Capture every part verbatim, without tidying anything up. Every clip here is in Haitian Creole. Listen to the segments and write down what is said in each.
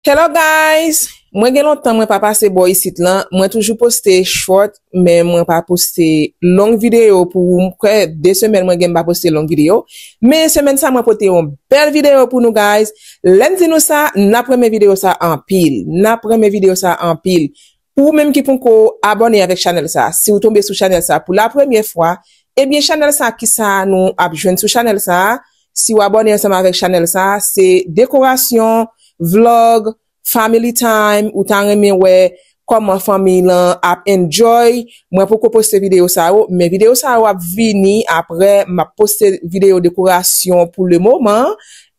Hello guys! Mwen gen lontan mwen pa pase bò isit lan. Mwen toujou poste short, men mwen pa poste long videyo pou m kwè de semèn mwen gen m pa poste long videyo. Men semèn sa mwen pote yon bèl videyo pou nou guys. Lè m di nou sa, n ap renmen videyo sa anpil. N ap renmen videyo sa anpil. Pou ou menm ki poko abòne avèk chanèl sa, si w tonbe sou chanèl sa pou la premyè fwa, ebyen chanèl sa kisa nou ap jwenn sou chanèl sa, si w abòne ansanm avèk chanèl sa, se dekorasyon, vlog, family time, ou ta renmen wè kòman fanmi lan ap enjoy. Mwen poko poste videyo sa yo, men videyo sa yo ap vini aprè m ap poste videyo dekorasyon pou le moman.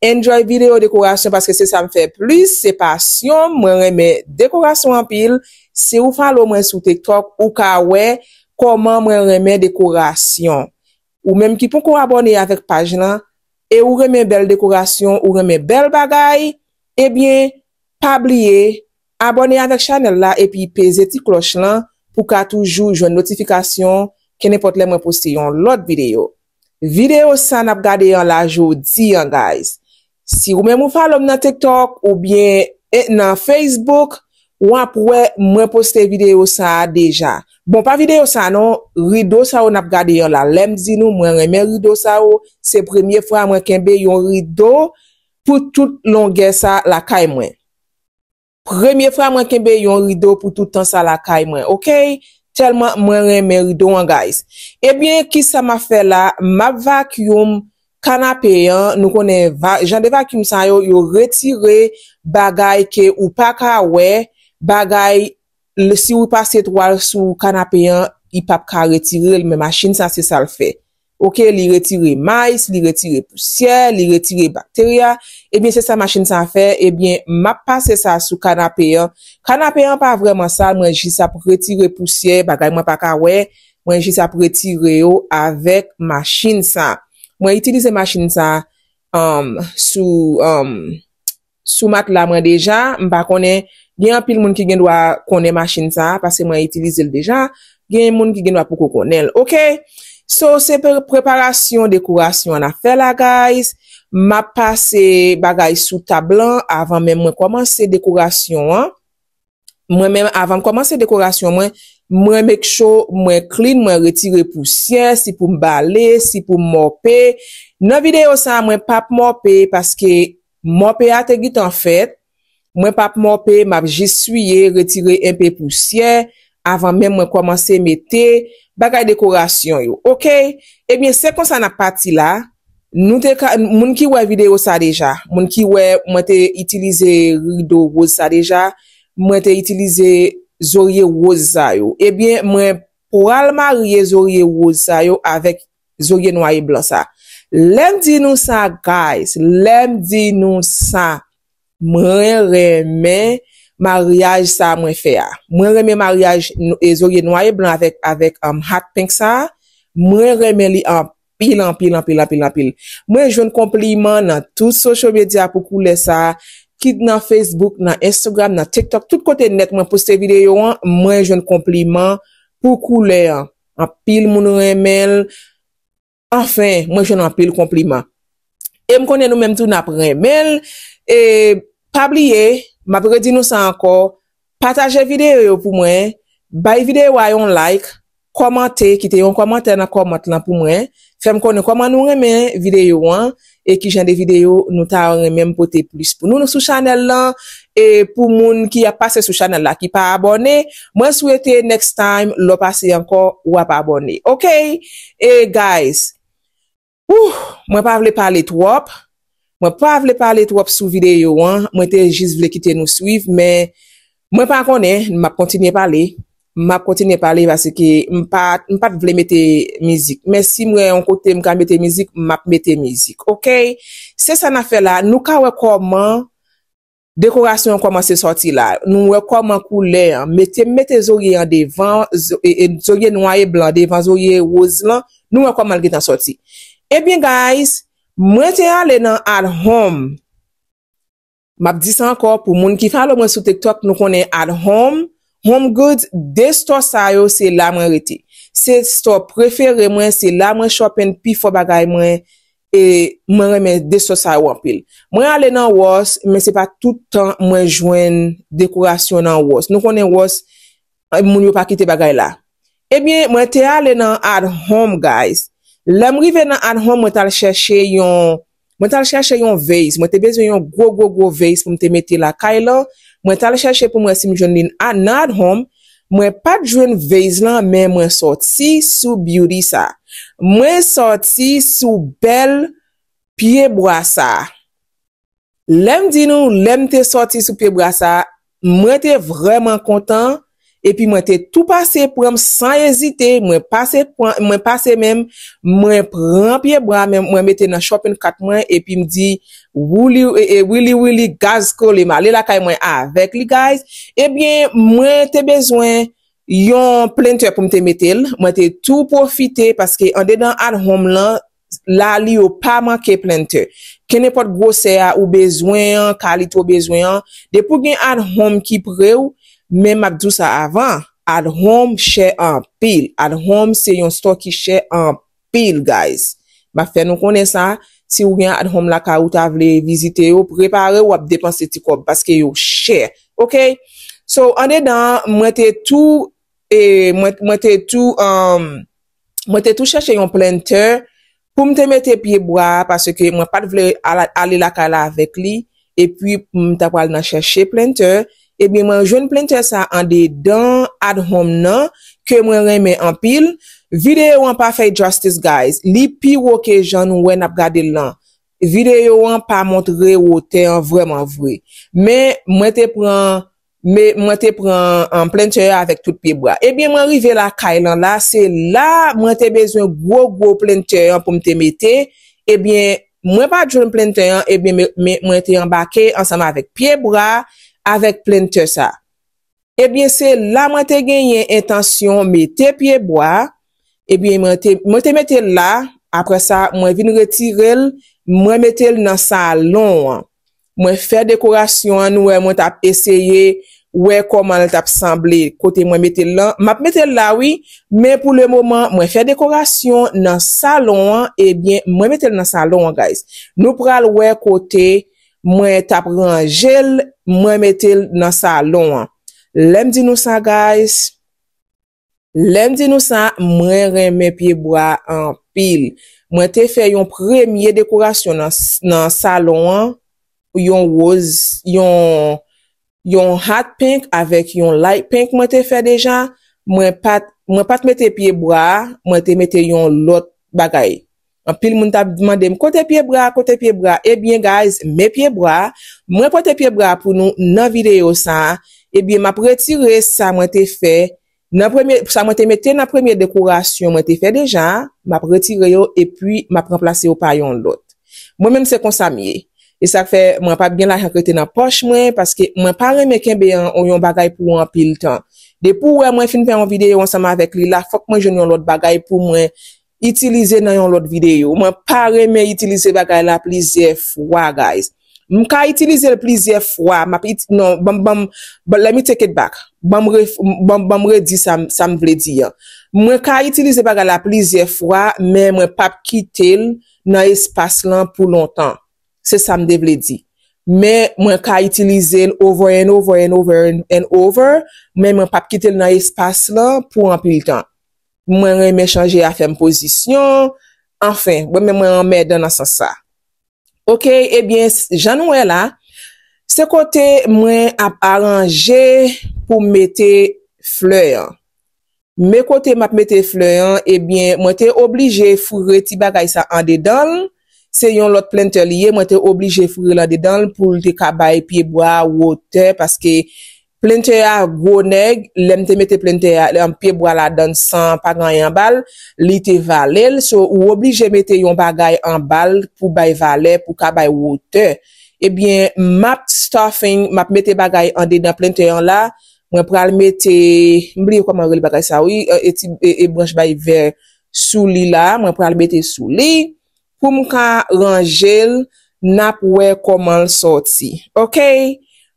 Enjoy videyo dekorasyon paske se sa m fè plis, se pasyon m, mwen renmen dekorasyon anpil. Si ou follow mwen sou TikTok, ou ka wè kòman mwen renmen dekorasyon. Ou menm ki poko abòne avèk paj lan, e ou renmen bèl dekorasyon, ou renmen bèl bagay, ebyen, pa bliye abòne avèk chanèl la epi peze ti klòch lan pou ka toujou jwenn notifikasyon kenenpòt lè mwen poste yon lòt videyo. Videyo sa n ap gade an la jodi an, guys. Si ou menm ou follow m nan TikTok oubyen eh, nan Facebook, w ap wè mwen poste videyo sa a deja. Bon, pa videyo sa non, rido sa yo n ap gade an la. Lè m di nou, mwen renmen rido sa yo. Se premye fwa mwen kenbe yon rido pou tout longè sa lakay mwen. Premye fwa mwen kenbe yon rido pou tout tan sa lakay mwen, oke? Tèlman mwen renmen rido an, guys. Ebyen, kisa m ap fè la? M ap vacuum kanape an. Nou konnen va, jan de vacuum sa yo, yo retire bagay ke ou pa ka wè, bagay, le- si ou pase twal sou kanape an, li p ap ka retire l, men machin sa se sa l fè. Oke, li retire mice, li retire pousyè, li retire bakterya. Ebyen, se sa machin sa fè. Ebyen, m ap pase sa sou kanape an. Kanape an pa vrèman sal, mwen jis ap retire pousyè, bagay mwen pa ka wè. Mwen jis ap retire yo avèk machin sa. Mwen itilize machin sa um, sou um, sou matla mwen deja. M pa konnen, gen anpil moun ki gen dwa konnen machin sa a, paske mwen itilize l deja. Gen moun ki gen dwa poko konnen l. Oke? So, se pre- preparasyon dekorasyon an n ap fè la, guys. M ap pase bagay sou tab lan avan menm mwen kòmanse dekorasyon an. Mwen menm, avan m kòmanse dekorasyon mwen, mwen make sure mwen clean, mwen retire pousyè, si pou m bale, si pou m mòpe. Nan videyo sa a, mwen p ap mòpe paske mòpe a te gentan fèt. Mwen p ap mòpe, m ap jis siye, retire enpe pousyè avan menm mwen kòmanse mete bagay dekorasyon yo. Oke? Ebyen, se konsa n ap pati la. Nou te ka, moun ki wè videyo sa deja, moun ki wè mwen te itilize rido woz sa deja, mwen te itilize zorye woz sa yo. Ebyen, mwen pral marye zorye woz sa yo avèk zorye nwa e blan sa. Lè m di nou sa, guys, lè m di nou sa, mwen renmen maryaj sa mwen fè a. Mwen renmen maryaj n- e zorye nwa e blan avèk, avèk um, hot pink sa. Mwen renmen li anpil, anpil, anpil, anpil, anpil. Mwen jwenn konpliman nan tout social media pou koulè sa, kit nan Facebook, nan Instagram, nan TikTok, tout kote nèt mwen poste videyo an, mwen jwenn konpliman pou koulè an. Anpil moun renmen l. Anfen, mwen jwenn anpil konpliman. E m konnen nou menm tou n ap renmen l. E pa bliye, m ap redi nou sa ankò, pataje videyo yo pou mwen, bay videyo a yon like, kòmante, kite yon kòmantè nan kòmant lan pou mwen, fè m konnen kòman nou renmen videyo an, e ki jan de videyo nou ta renmen m pote plis pou nou. Nou sou chanèl lan, e pou moun ki ap pase sou chanèl la ki pa abòne, mwen swete next time lè w pase ankò, w ap abòne. Oke? E guys, ouh, mwen pa vle pale twòp. Mwen pa vle pale twòp sou videyo an. Mwen te jis vle kite nou swiv, men mwen pa konnen, m ap kontinye pale. M ap kontinye pale paske m pa, m pa t vle mete mizik. Men si m wè yon kote m ka mete mizik, m ap mete mizik. Oke? Se sa n ap fè la. Nou ka wè kòman dekorasyon an kòmanse sòti la. Nou wè kòman koulè an. Mete, mete zorye an devan, zo- e- e- zorye nwa e blan devan zorye woz lan. Nou wè kòman l gentan sòti. Ebyen, guys, mwen te ale nan At Home. M ap di sa ankò, pou moun ki follow mwen sou TikTok, nou konnen At Home, Home Goods, de store sa yo, se la mwen rete. Se store prefere mwen, se la mwen shopping pi fò bagay mwen. E mwen renmen de sòs sa yo anpil. Mwen ale nan Ross, men se pa tout tan mwen jwenn dekorasyon nan Ross. Nou konnen Ross, eh, moun yo pa kite bagay la. Ebyen, mwen te ale nan At Home, guys. Lè m rive nan At Home, mwen t al chèche yon, mwen t al chèche yon vase. Mwen te bezwen yon gwo, gwo, gwo vase pou m te mete lakay lan. Mwen t al chèche pou m wè si m jwenn li a- nan At Home. Mwen pa t jwenn vase lan, men mwen sòti sou beauty sa. Mwen sòti sou bèl pye bwa sa. Lè m di nou, lè m te sòti sou pye bwa sa, mwen te vrèman kontan, epi mwen te tou pase pran m san ezite, mwen pase pran, mwen pase menm, mwen pran pye bwa, men mwen mete nan shopping cart mwen, epi m di, wouli, e, e, wili, wili, gaz kole, m ale lakay mwen avèk li, guys. Ebyen, mwen te bezwen yon planter pou m te mete l. Mwen te tou pwofite, paske andedan At Home lan, la li yo pa manke planter. Kenenpòt gwosè a ou bezwen an, kalite ou bezwen an, depi w gen At Home ki pre w, men m ap di w sa avan, At Home chè anpil. At Home se yon store ki chè anpil, guys. M ap fè nou konnen sa, si w gen At Home lakay ou ta vle vizite yo, prepare w ap depanse ti kòb paske yo chè. Ok? So, andedan, mwen te tou, e, mwen, mwen te tou, um, mwen te tou chèche yon planter pou m te mete pye bwa a, paske mwen pa t vle ala- ale lakay la avèk li, epi m ta pral nan chèche planter, ebyen mwen jwenn planter sa andedan At Home nan, ke mwen renmen anpil. Videyo an pa fè justice, guys. Li pi wo ke jan nou wè n ap gade l lan. Videyo an pa montre wotè an vrèman vre. Men mwen te pran, men mwen te pran, um, planter a avèk tout pye bwa. Ebyen, mwen rive lakay lan la, se la mwen te bezwen gwo, gwo planter an pou m te mete. Ebyen, mwen pa t jwenn planter an, ebyen, men, men mwen te anbake ansanm avèk pye bwa, avèk planter sa. Ebyen, se la mwen te genyen entansyon mete pye bwa. Ebyen, mwen te, mwen te mete l la. Apre sa, mwen vin retire l, mwen mete l nan salon an. Mwen fè dekorasyon an, nou wè, mwen t ap eseye wè kòman l t ap sanble kote mwen mete l lan. M ap mete l la, wi, men pou le moman, mwen fè dekorasyon nan salon an, ebyen, mwen mete l nan salon an, guys. Nou pral wè kote mwen t ap ranje l, mwen mete l nan salon an. Lè m di nou sa, guys, lè m di nou sa, mwen renmen pye bwa anpil. Mwen te fè yon premye dekorasyon nan, nan salon an, yon woz, yon, yon hot pink avèk yon light pink mwen te fè deja. Mwen pa t, mwen pa t mete pye bwa, mwen te mete yon lòt bagay. Anpil moun t ap mande m, "Kote pye bwa? Kote pye bwa?" Ebyen, guys, men pye bwa. Mwen pote pye bwa pou nou nan videyo sa a. Ebyen, m ap retire sa mwen te fè. Nan premye, sa mwen te mete nan premye dekorasyon mwen te fè deja, m ap retire yo epi m ap ranplase yo pa yon lòt. Mwen menm se konsa m ye. E sa k fè mwen p ap gen lajan k rete nan pòch mwen, paske mwen pa renmen kenbe an, yon bagay pou anpil tan. Depi w wè mwen fin fè yon videyo ansanm avèk li la, fòk mwen jwenn yon lòt bagay pou mwen itilize nan yon lòt videyo. Mwen pa renmen itilize bagay la plizyè fwa, guys. M ka itilize l plizyè fwa, m ap iti-, non, ban m, ban m, ban, let me take it back. Ban m ref-, ban m, ban m redi sa m, sa m vle di an. Mwen ka itilize bagay la plizyè fwa, men mwen p ap kite l nan espas lan pou lontan. Se sa m te vle di. Men mwen ka itilize l over and over and over and, and over, men mwen p ap kite l nan espas lan pou anpil tan. Mwen renmen chanje afè m pozisyon. Anfen, mwen menm mwen anmèdan nan sans sa. Ok, ebyen, s-, jan nou wè la, se kote mwen ap aranje pou m mete flè an. Men kote m ap mete flè an, ebyen, mwen te oblije foure ti bagay sa andedan l. Se yon lòt planter li ye, mwen te oblije foure l andedan l pou l te ka bay pye bwa a wotè, paske planter a gwo nèg, lè m te mete planter a, lè m pye bwa ladan l san pa gen anyen anba l, li te vale l. So, ou oblije mete yon bagay anba l pou bay valè, pou ka bay wotè. Ebyen, m ap stuffing, m ap mete bagay andedan planter an la. Mwen pral mete, m bliye kòman rele bagay sa, wi, e, e ti, e, e branch bay vè sou li la, mwen pral mete sou li. Pou m ka ranje l, n ap wè kòman l sòti. Ok?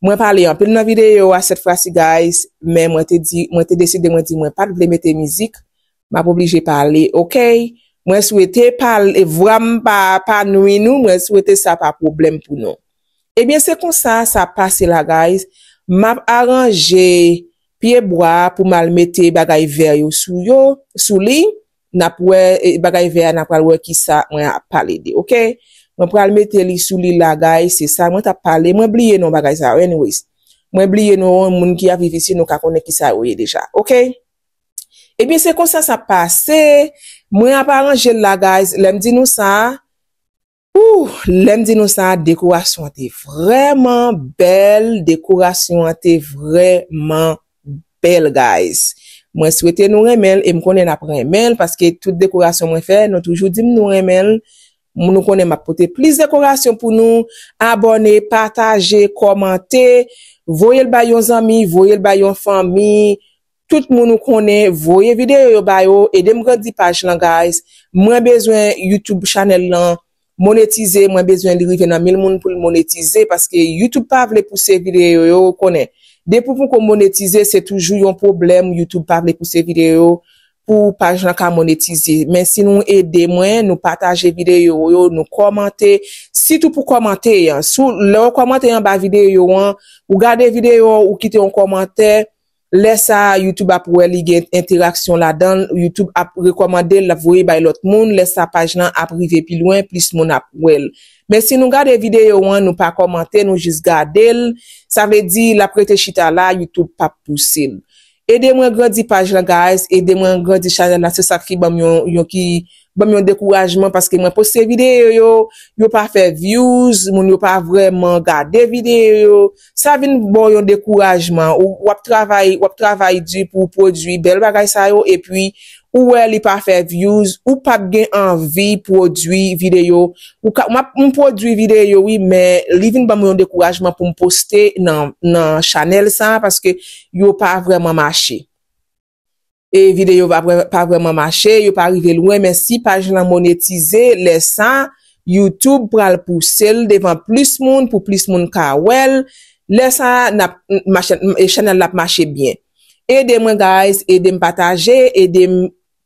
Mwen pale anpil nan videyo a sèt fwa si, guys, men mwen te di, mwen te deside, mwen di mwen pa t vle mete mizik, m ap oblije pale, ok? Mwen swete pale, vwa m pa, pa nwi nou, mwen swete sa pa pwoblèm pou nou. Ebyen, se konsa sa pase la, guys. M ap aranje pye bwa pou m al mete bagay vè yo sou yo, sou li. N ap wè, e, bagay vè a, n ap pral wè kisa mwen ap pale de, oke? Mwen pral mete li sou li la, guys, se sa mwen t ap pale. Mwen bliye non bagay sa yo, anyways. Mwen bliye non moun ki ap viv isi, nou ka konnen kisa yo ye deja, oke? Ebyen, se konsa sa pase. Mwen ap aranje l la, guys. Lè m di nou sa, ouh, lè m di nou sa, dekorasyon an te vrèman bèl. Dekorasyon an te vrèman bèl, guys. Mwen swete nou renmen l, e m konnen n ap renmen l, paske tout dekorasyon mwen fè, nou toujou di m nou renmen l. Nou konnen m ap pote plis dekorasyon pou nou. Abòne, pataje, kòmante, voye l bay yon zanmi, voye l bay yon fanmi. Tout moun ou konnen, voye videyo yo ba yo, ede m grandi paj lan, guys. Mwen bezwen YouTube chanèl lan monetize, mwen bezwen li rive nan mil moun pou l monetize, paske YouTube pa vle pouse videyo yo, ou konnen. Depi w poko monetize, se toujou yon pwoblèm, YouTube pa vle pouse videyo yo pou paj lan ka monetize. Men si nou ede mwen, nou pataje videyo yo, nou kòmante, sitou pou kòmante an. Si w, lè w kòmante anba videyo an, ou gade videyo an, ou kite yon kòmantè, lè sa a, YouTube ap wè li gen entèraksyon ladan l, YouTube ap rekòmande l, l ap voye bay lòt moun, lè sa paj lan ap rive pi lwen, plis moun ap wè l. Men si nou gade videyo an, nou pa kòmante, nou jis gade l, sa vle di l ap rete chita la, YouTube p ap pouse l. Ede mwen grandi paj lan, guys, ede mwen grandi chanèl la, se sa ki ban m yon, yon ki ban m yon dekourajman paske mwen poste videyo yo, yo pa fè views, moun yo pa vrèman gade videyo yo. Sa vin ba w yon dekourajman. Ou, w ap travay, w ap travay di pou w pwodui bèl bagay sa yo, epi ou wè li pa fè views, ou p ap gen anvi pwodui videyo. Ou ka, m ap, m pwodui videyo, wi, men li vin ban m yon dekourajman pou m poste nan, nan chanèl sa, paske yo pa vrèman mache. E videyo pa, vrè- pa vrèman mache, yo pa rive lwen, men si paj lan monetize, lè sa, YouTube pral pouse l devan plis moun, pou plis moun ka wè l. Lè sa, n ap, mache, e chanèl la ap mache byen. Ede mwen, guys, ede m pataje, ede m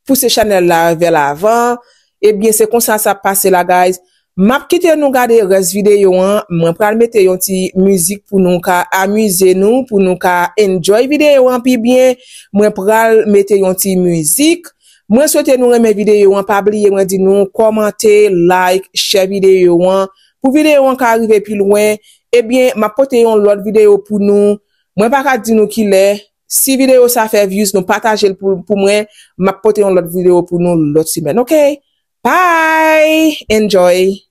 pouse chanèl la vè lavan. Ebyen, se konsa sa ap pase la, guys. M ap kite nou gade rès videyo an. Mwen pral mete yon ti mizik pou nou ka amize nou, pou nou ka enjoy videyo an pi byen. Mwen pral mete yon ti mizik. Mwen swete nou renmen videyo an. Pa bliye, mwen di nou kòmante, like, share videyo an. Pou videyo an ka rive pi lwen, ebyen, m ap pote yon lòt videyo pou nou. Mwen pa ka di nou kilè. Si videyo sa fè views, nou pataje l pou, pou mwen. M ap pote yon lòt videyo pou nou lòt semèn, oke? Bye! Enjoy!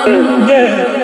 Yeah.